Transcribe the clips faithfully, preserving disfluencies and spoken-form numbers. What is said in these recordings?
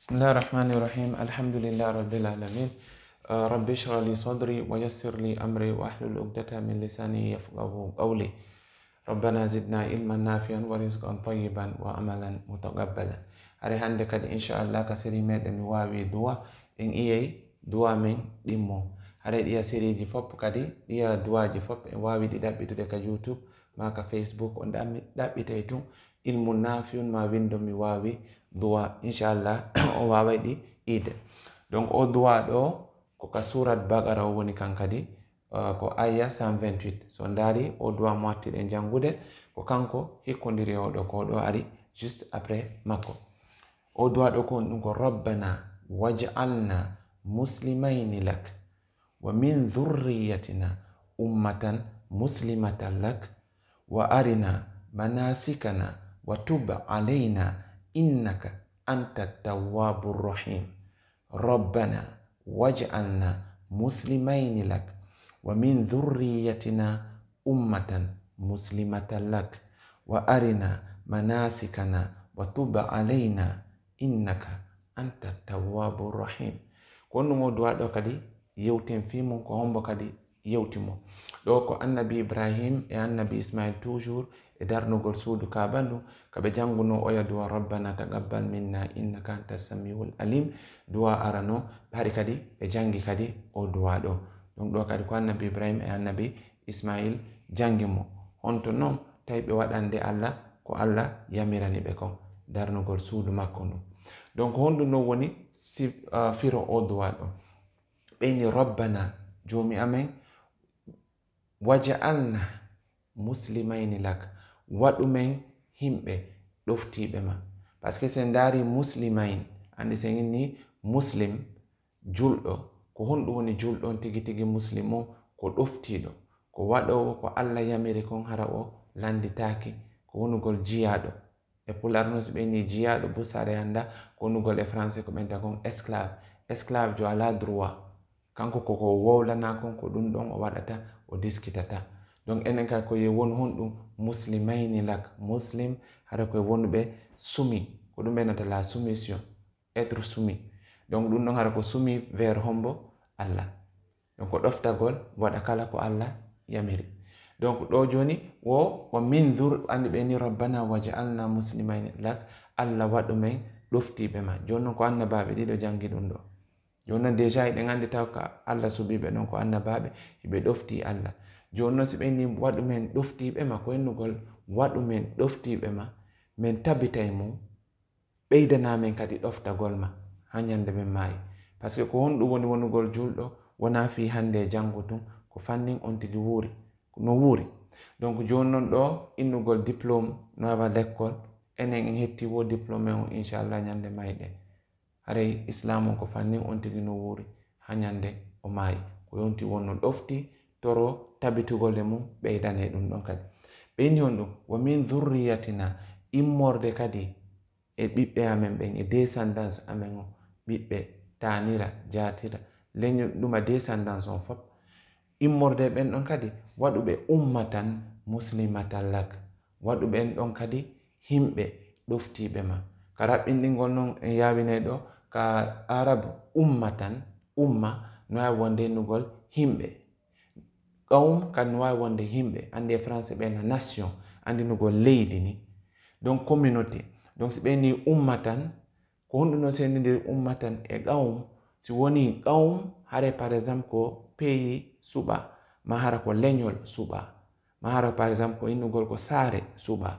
بسم الله الرحمن الرحيم. الحمد لله رب العالمين. آه، رب اشرح لي صدري ويسر لي أمري واحلل عقدة من لساني يفقهوا قولي. ربنا زدنا علما نافعا ورزقا طيبا وعملا متقبلا. Hare hannde kadi, inchallah, ka série meɗen mi waawi duwa, en iyey duwa men ɗimmo. Hare ɗiya sérieji fof kadi, ɗiya duwaji fof, en waawi ɗi ɗaɓɓitude ka YouTube ma ka Facebook, on ɗammi-, ɗaɓɓitay tun. Ilmu nafiun ma windo mi waawi duwa, inchallah, o waaway ɗi iide. Donc, o duwa ɗo, ko ka surat Baqara o woni kan kadi, uh, ko aya cent vingt-huit. So ndaari o duwa mo wattiɗen janngude, ko kanko hikkondiri o ɗo, ko ɗo ari juste après makko. O duwa ɗo ko ɗum ko, "Rabbana waj'alna muslimayni lak, wa min dhurriyyatina ummatan muslimatan lak, wa arina manasikana, wa tub alayna, innaka anta tawwabur rahim. Rabbana waj'alna muslimayni lak, wa min dhurriyyatina ummatan muslimatan lak, wa arina manasikana, wa tub alayna, innaka anta tawwabur rahim." Ko honɗum o duwa ɗo kadi yewten fii mum, ko hombo kadi yewti mo? Ɗo ko annabi Ibrahim e annabi Ismail, toujours e darnugol suudu Kaaba ndu, ka ɓe jannguno oya duwa, "Rabbana taqabbal minna innaka anta samiul alim." Duwa arano, ɓe hari kadi ɓe janngi kadi o duwa ɗo. Donc ɗo kadi ko annabi Ibrahim e annabi Ismail janngi mo. Honto non tawi ɓe waɗande Allah ko Allah yamirani ɓe kon, darnugol suudu makko ndu? Donc honɗum non woni si, ah, firo o duwa ɗo? Ɓe inni, "Rabbana, joomi amen, waj'alna muslimayni lak, waɗu men himɓe ɗoftiiɓe ma." Parce que si en ndaari muslimayn, anndi si en inni muslim, julɗo, ko honɗum woni julɗo on tigi tigi? Muslim o ko ɗoftiiɗo, ko waɗoowo ko Allah yamiri kon, hara o lannditaaki, ko wonugol jiyaaɗo. E Pulaar noon, si ɓe inni jiyaaɗo, busaare annda ko wonugol e français, ko ɓenta kon esclave. Esclave jo alaa droit. Kanko ko ko wowlana kon, ko ɗum ɗon o waɗata, o diskitata. Donc enen kay ko ye wonu honɗum? Muslimayni lak. Muslim, hara ko e wonuɓe sumi. Ko ɗum ɓe nata la soumission, être soumis. Donc ɗum ɗon hara ko soumis vers hombo? Allah. Donc ko ɗoftagol, waɗa kala ko Allah yamiri. Donc ɗo jooni wo, "wa min dhur-," anndi ɓe ni, "Rabbana waj'alna muslimayni lak." Allah waɗu men ɗoftiiɓe ma. Jooni non ko annabaaɓe ɗiɗo janngi ɗum ɗo. Jooni non déjà eɗen anndi taw ka Allah suɓiiɓe ɗon ko annabaaɓe, hiɓe ɗoftii Allah. Jooni non si ɓe ni, "Waɗu men ɗoftiiɓe ma," ko innugol, "Waɗu men ɗoftiiɓe ma, men tabitay mum, ɓeydana men kadi ɗoftagol ma haa ñande men maayi." Parce que ko honɗum woni wonugol julɗo? Wonaa fii hannde e janngo tun, ko fannin on tigi wuuri, no wuuri. Donc jooni non ɗo innugol diplôme no awa lekkol, enen en hetti wo diplôme on, inchallah, ñande mayɗen. Haray Islaam on ko fannin on tigi no wuuri haa ñande o maayi. Ko yonti wonno ɗofti, toro tabitugol e mum, ɓeydane ɗum ɗon kadi. Ɓe inni honɗum? "Wa min dhurriyatina," immorde kadi e ɓiɓɓe amen ɓen, e descendance amen o, ɓiɓɓe, taanira, jaatira, leñol ɗuma, descendance on fop. Immorde ɓen ɗon kadi, waɗu ɓe ummatan muslimatan lak, waɗu ɓen ɗon kadi himɓe ɗoftiiɓe ma. Ka raɓɓinɗingol non en yaawinay ɗo, ka Arab ummatan, umma, no waawi wonde innugol himɓe. Qawm kadi no waawi wonde himɓe, anndi e français ɓe na nation, anndinugol leydi ni. Donc communauté. Donc si ɓe ni ummatan, ko honɗum non senndindiri ummatan e qawm? Si woni qawm, hare par exemple ko pays suɓa, ma hara ko leñol suɓa, ma hara par exemple ko innugol ko saare suɓa.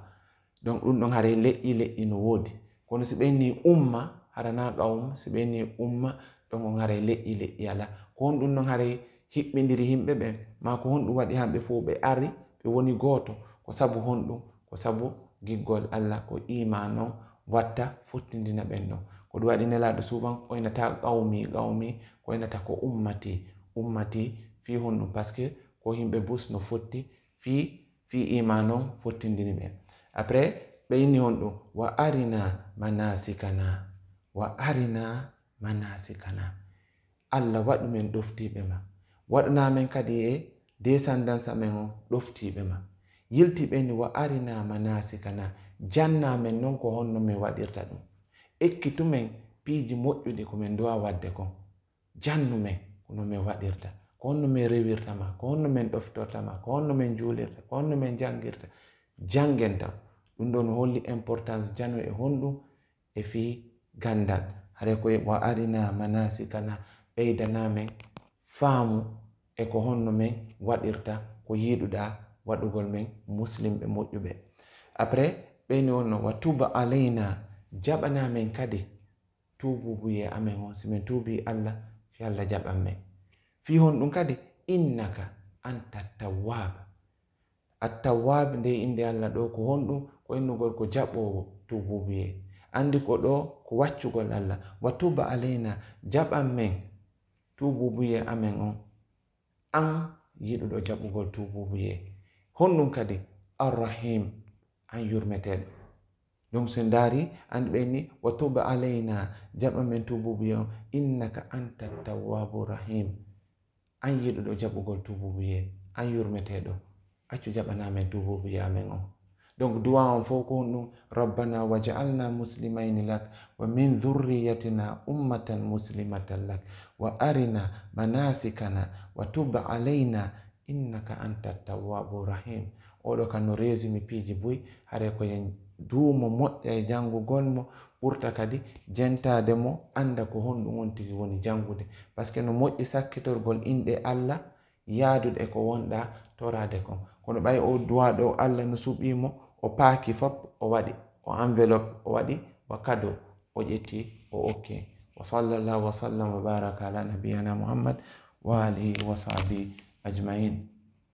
Donc ɗum ɗon haray leƴƴi leƴƴi no woodi. Kono si ɓe ni umma, hara na qawm, si ɓe ni umma, ɗon on haray leƴƴi leƴƴi alaa. Ko honɗum non haray hiɓɓindiri himɓe ɓen? Ma ko honɗum waɗi hamɓe fof ɓe ari, ɓe woni gooto? Ko sabu honɗum? Ko sabu giggol Allah, ko iimaan on watta fottindina ɓen ɗon. Ko ɗum waɗi Nelaaɗo souvent oynata qawmi, qawmi, ko oynata ko ummati, ummati, fii honɗum? Parce que ko himɓe bus no fotti fii, fii iimaan on fottindini ɓe. Après, ɓe inni honɗum? "Wa arina manasikana, wa arina manasikana." Allah, waɗu men ɗoftiiɓe ma. Waɗana men kadi e descendance amen on ɗoftiiɓe ma. Yilti ɓe ni, "Wa arina manasikana." Janna men non ko honno min waɗirta ɗum. Ekkitu men piiji moƴƴuɗi ko min duwa waɗde kon. Jannu min ko no min waɗirta, ko honno min rewirta ma, ko honno min ɗoftorta ma, ko honno min juulirta, ko honno min janngirta. Janngen taw. Ɗum ɗon holli importance jano e honɗum e fii ganndal. Haray ko wa arina manasikana, ɓeydana min faamu e ko honno min waɗirta ko yiɗuɗaa waɗugol min muslimɓe moƴƴuɓe. Après, ɓeyni wonno wa tuba alayna, jaɓana min kadi tuubuubuyee amen on, si min tuubii Allah, fii Allah jaɓan min. Fii honɗum kadi, innaka anta tawwab. At-Tawwab, nde innde Allah ɗo ko honɗum? Ko innugol ko jaɓoowo tuubuubuyee. Anndi ko ɗo ko waccugol Allah. Wa tub alayna, jaɓan min tuubuubuyee amen on. An yiɗuɗo jaɓugol tuubuubuyee. Honɗum kadi? Ar-Rahim, an yurmeteeɗo. Donc, so ndaari, anndi ɓe ni, wa tub alayna, jaɓan min tuubuubuyee on, innaka anta tawwabu rahim. An yiɗuɗo jaɓugol tuubuubuyee, an yurmeteeɗo, accu jaɓana men tuubuubuyee amen on. Donc, du'a on fof ko honɗum? Rabbana waj'alna muslimayni lak wa min dhurriyyatina ummatan muslimatan lak wa arina manasikana wa tub alayna innaka anta tawwabu rahim. Oɗo kan no résumé piiji buy, hare ko yen duumo moƴƴa e janngugol mo, ɓurta kadi jentaade mo, annda ko honɗum on tigi woni janngude. Parce que no moƴƴi sakkitorgol inɗe Allah, yaadude e ko wonɗa toraade kon. Kono ɓay o du'a ɗo Allah no suɓii mo, o paaki fop, o waɗi, o enveloppe, o waɗi, wa cadeau, o ƴetti, o okki. Wa sallallahu wa sallam wa baraka ala nabiyana Muhammad wa alihi wa sahbihi ajmain.